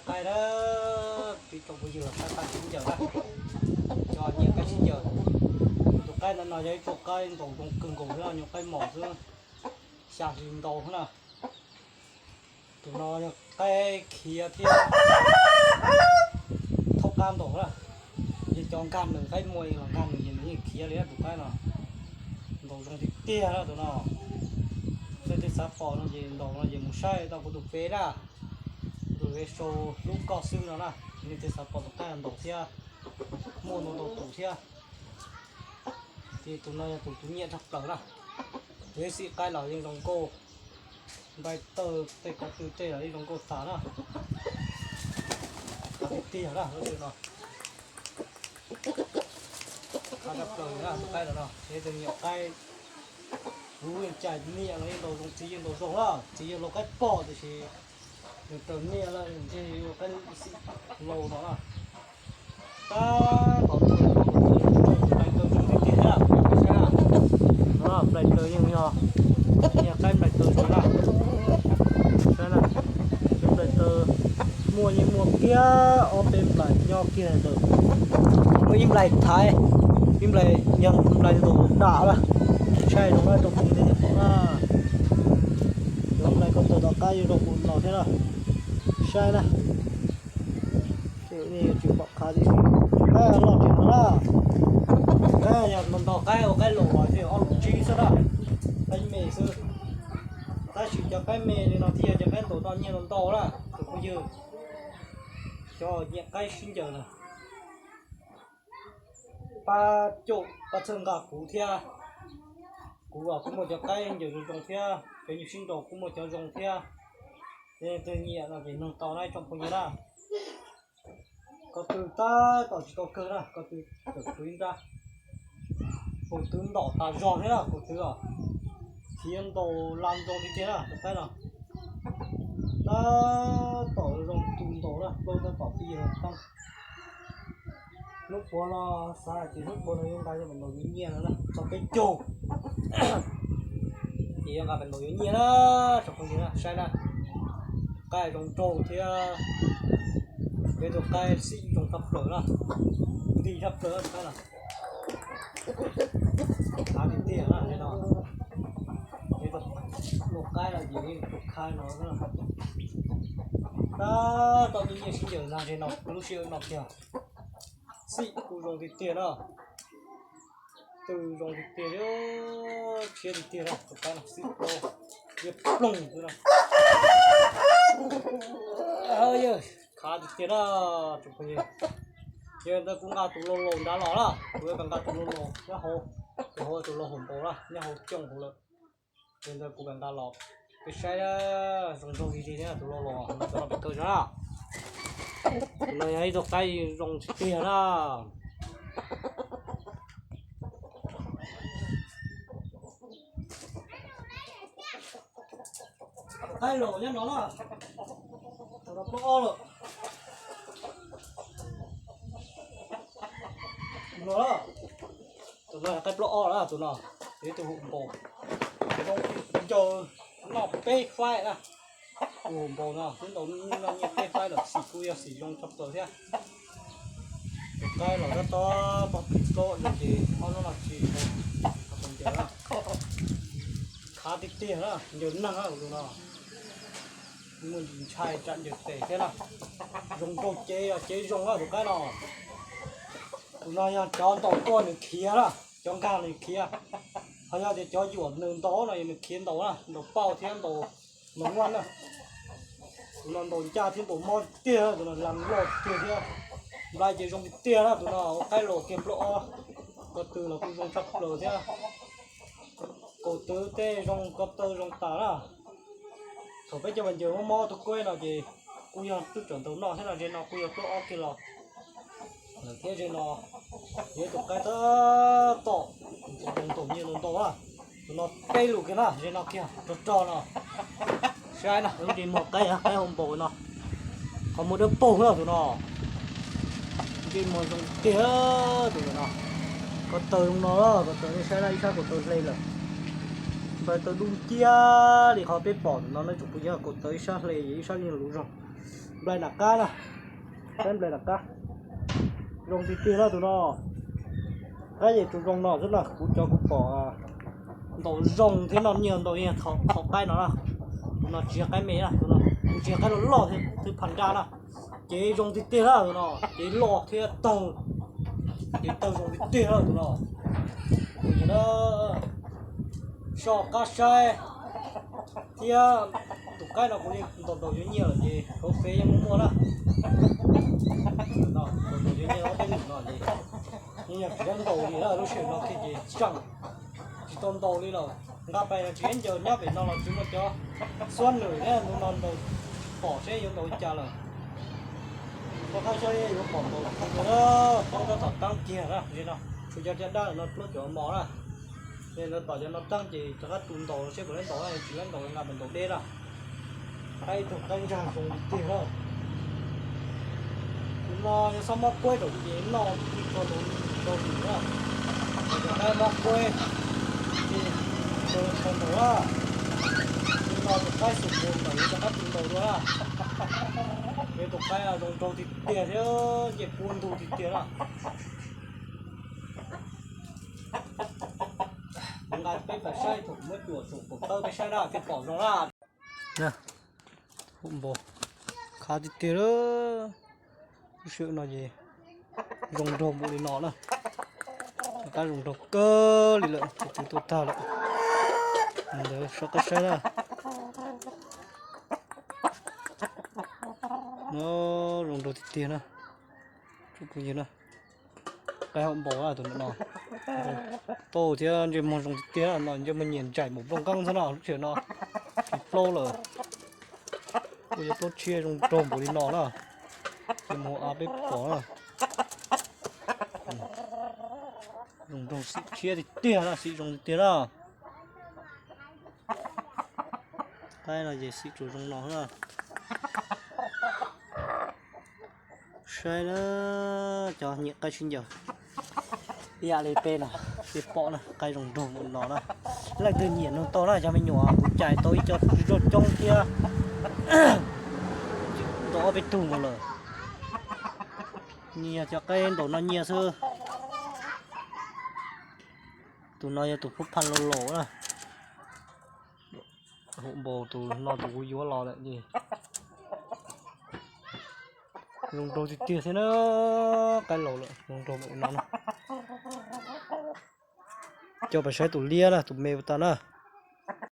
Qaib na, peb tsoom phooj ywg, qaib sib ncaws na, cov nyiam qaib sib ncaws. Tus qaib ntawm no yog ib tug qaib ntaus zoo kawg nkaus thiab, nyuag qaib mos xwb, xya hli ntau na. Tus no yog qaib khiav thiab thaub qab ntaus na. Yog cov nkag nws qaib muaj los nkag nws ces nws yeej khiav li na tus qaib no. Ntaus zoo tiag tiag na tus no. Nej twg xav pom no ces ntaus no ces mus saib tau kuv tus peb na, tus peb sau hlub koj xwb no na. Nej twg xav pom tus qaib ntaus thiab, muaj ntau ntau tus thiab. Ces tus no yog tus kuv nyiam tshaj plaws na. Tus ib xim qaib los yeej zoo nkauj, nplaim taw tej ko tw tej los yeej zoo nkauj tas na. Qab tiag tiag na lub no. Qab tshaj plaws na tus qaib no no, yog tus nyiam qaib. Kuv yeej cais niam los yeej ntaus zoo, txiv yeej ntaus zoo na, txiv yog laus qaib pom tiam sis nws raws niam lawm ntshe yuav qaib xim laus no na. Tab tom nplaim taw zoo tiag tiag na, saib na. No nplaim taw yeej yog, yeej yog qaib nplaim taw zoo na. Saib na, nplaim taw muaj yeej muaj kiag ob peb nplaim nyob kiag ntawm, muaj ib nplaim thaiv, ib nplaim yog nplaim ntaus dam na. Saib zoo na tsoom phooj ywg pom na. Cov nplaim ko taw tom qab yuav zoo mus no thiab na. Saib na. Tsis pom qab li, qaib loj tiag no na. Qaib yog ntau ntau qaib ua qaib laus los thiaj ob lus tsib xwb na. Qaib me xwb. Tab sis cov qaib me li no thiaj yog cov qaib ntaus tau nyiaj ntau ntau na tsoom phooj ywg. Cov nyiam qaib sib ncaws na, pab caum pab txhawb nqa kuv thiab. Kuv los kuj muaj cov qaib ncaws zoo zoo thiab, cov nyuj sib nraus kuj muaj cov zoo thiab. Yog leej twg nyiam no ces nug tau na ib tsoom phooj ywg na. Ko tw tab tom tsis tau kawg na, ko tw tseem tshuav ib nrab. Kaus twv ntaus tas zog thiab na, kaus twv os. Khiav ntaus la ntau tiag tiag na tus qaib no. Tab tom zoo tu ntaus na, plaub tab tom pib yog tag. Hnub puav no xav hais tias hnub puav no yuav nqa coj pem ntaus yuav nyiaj no na, txog peb caug. Ces yuav nqa pem ntaus yuav nyiaj na, tsoom phooj ywg na, saib na. Qaib zoo nraug thiab, yog tus qaib xim zoo tshaj plaws na, nti tshaj plaws tus qaib no. Av tiag tiag na, yog tus qaib no ces yeej tus khaib no. Tab tom nyiaj nyiaj sib ncaws na, ze no lub sij hawm no kiag. Xim kuj zoo tiag tiag na. Tw zoo tiag tiag, tshiab tiag tiag na, tus qaib no xim plob, liab ploog xwb na. Khav tiag tiag na, tsoom phooj ywg. Yog ntawd kuv nqa tus laus laus nrad los na, kuv yuav nqa tus laus laus nyob hauv, tus hauv tus laus hauv npaum na, nyob hauv cooj hauv lawm. Yog ntawd kuv nqa los peb saib, zoo zoo li li thiab tus laus laus no, tus no pem kawg zog na. Tus no yog ib tug qaib zoo tiag tiag na. Qaib laus nyob no na, thaum no plaub ob lawm. Tus no, tus no qaib plaub ob na, tus no, tus hu npaum, ncaws noj peb faib na. Tus hu npaum no twb ntaus nyiaj peb faib lawm, xim kuj yog xim zoo tshaj plaws thiab. Tus qaib los tab tom pom plig plaub no ces ob hnub no tsis ntaus, ncaws na. Khav tiag tiag na, ncaws neeg na tus no. Muaj ntshai tsam ncaws tes thiab na. Zoo nraug cev, cev zoo na tus qaib no. Tus no yog cov ntaus tuaj nws khiav na, cov nkag nws khiav. Ho yog tias cov yuam nws ntaus no yog nws khiav ntaus na, ntaus pauj thiab ntaus, ntaus muaj na. Tus no ntaus ncaj thiab ntaus mob tiag, tus no la loj tiag thiab. Nplai ces zoo tiag na, tus no qaib laus kiag plaub ob. Ko tw los kuj zoo tshaj plaws thiab. Kaus twv tej zoo, ko taw zoo tas na. Thaum peb cov me nyuam mob mob tus kuaib no ces kuj yog twb tseem ntaus noj thiab no, ze no kuj yog plaub ob kiag los lawm thiab. Ze no yog ib tus qaib tab tom ntaus nyiaj ntau ntau na. Tus no peb lus kiag na, ze no kiag rog rog no. Saib na, lub ntsej muag qaib, qaib hau npaum no, qhov muag dawb paug na tus no. Ntsej muag zoo tiag tus no. Ko taw zoo no, ko taw nej saib na, ib sab ko taw hle lawm. Nplai taw dub nciab li qhov peb pom no, nej tsuas pom yog ko taw ib sab hle, ib sab yeej luv zog. Nplai nram qab na, qaib nplai nram qab. Zoo tiag tiag na tus no. Qaib ces tsuas zoo no xwb na, kuv cov kuv pom ntaus zoo thiab noj nyiaj ntau yeej qhov qaib no na. Tus no tsis yog qaib me na, tus no kuv tsis yog qaib loj loj thiab twb pha nraj na. Ces zoo tiag tiag na tus no, ces loj thiab tawg, ces tawg zoo tiag tiag na tus no. Kuv yog na, soj qab saib thiab. Tus qaib no kuv yeej ntaus ntaus yuav nyiaj lawm ces kauv fev yeej muaj muaj na. Ntaus ntaus yuav nyiaj ob peb lwm no ces yeej yog tsis ntaus li na, lub sij hawm no kiag ces tseem tsis tau ntaus li lawm. Nqa pais los tsis ib ncaws nyob pem no los tsis muaj cov xuab nws thiab tus no ntaus pom seb yuav ntaus li cas lawm. Koj qab saib yuav pom ntaus tus no, poob tab tom teeb kiag na, li no tshuav cov caj dab no plaub caug mos na. Ces lawv tom cov no teeb ces rov qab tus ntaus seb puas ntaus, tsis ntaus nqa mus ntaus deb na. Qaib ib tug qaib ntsag zoo tiag tiag na. Tus no yog xob mob kuaib rau ces noj tau ntaus rau tus na. Cov qaib mob kuaib ces ntaus tau ntaus na. Tus no tus qaib xum mus ntawm yus cov qaib tus ntaus dua na. Yog tus qaib zoo nraug tiag tiag thiab ncej kua ntug tiag tiag na. Kuv nqa peb pais saib thaum muab cuam saum qaum tawb peb saib na thiaj pom zoo na. Hauv npaus khab tiag tiag lawm. Lub sij hawm no ces zoo nraug npaum li no na. Rov qab zoo nraug kawg li lawm, tus twb tuaj tag lawm. Ntawd soj qab saib na. No zoo nraug tiag tiag na. Tsoom phooj ywg na, qaib hauv npaus tus no, tau thiab ntsej muag zoo tiag tiag no, ntsej muag nyias ntsais npaum nplooj nqeeb xwb no, lub sij hawm no tsis plaub lawm. Kuj yog plaub tshiab zoo nraug npaum li no na, ces mus av peb pom na. Zoo nraug xim tshiab tiag tiag na, xim zoo tiag tiag na. Qaib no ces xim tsuas zoo no na. Saib na, cov nyiam qaib sib ncaws ib yam li peb no, peb pom na, qaib zoo nraug npaum no na. Leej twg nyiam nug tau na cov me nyuam, kuv cais tau ib co zog coob thiab, tau ob peb tug nkaus lawm. Nyias cov qaib ntaus noj nyiaj xwb. Tus no yog tus phub phaj laus laus na. Hauv npaus tus no tus kuv yuav los lawm ces zoo nraug tiag tiag thiab na. Qaib laus lawm zoo nraug npaum no na. Coj pais saib tus liab na, tus me puas tag na.